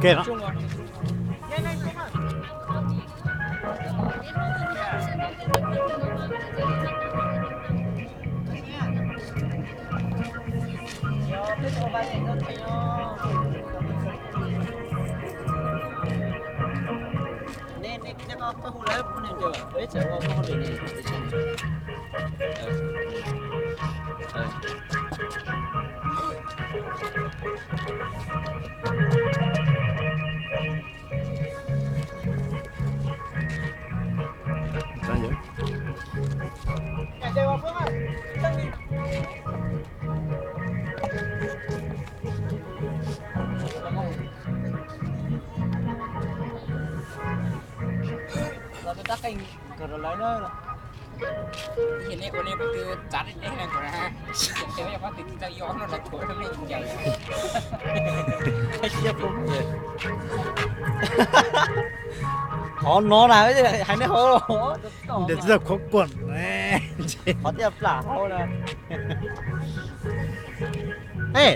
Kej no. Qhov no na, hais nej hauv los. Ntawm tsis tau khuv kuam. Qhov tiaj plam hauv na. Ej,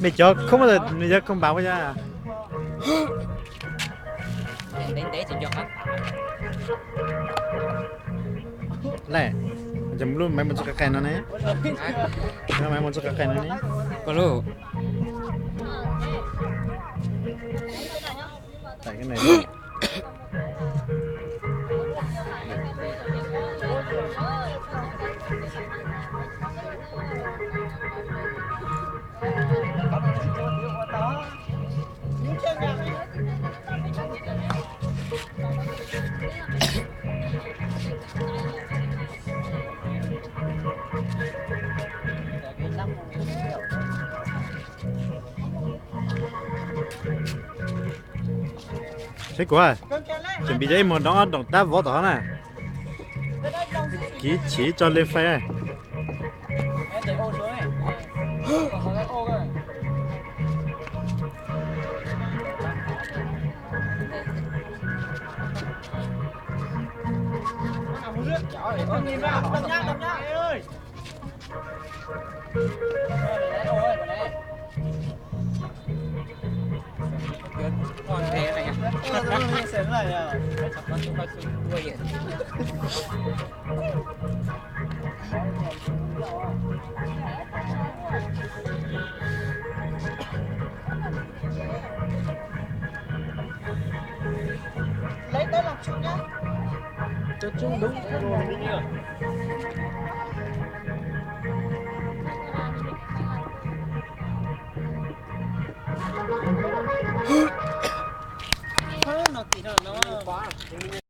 nws cov khoom, nws cov khoom npav ua cas. Lej, cov lub maiv mus txog qis qis no ne. Maiv mus txog qis qis no ne. Koj lub. Seb kuv, tseem pib cov ib mus doov ob doom tab vov tom hov na. Kiv chiv tso li fais.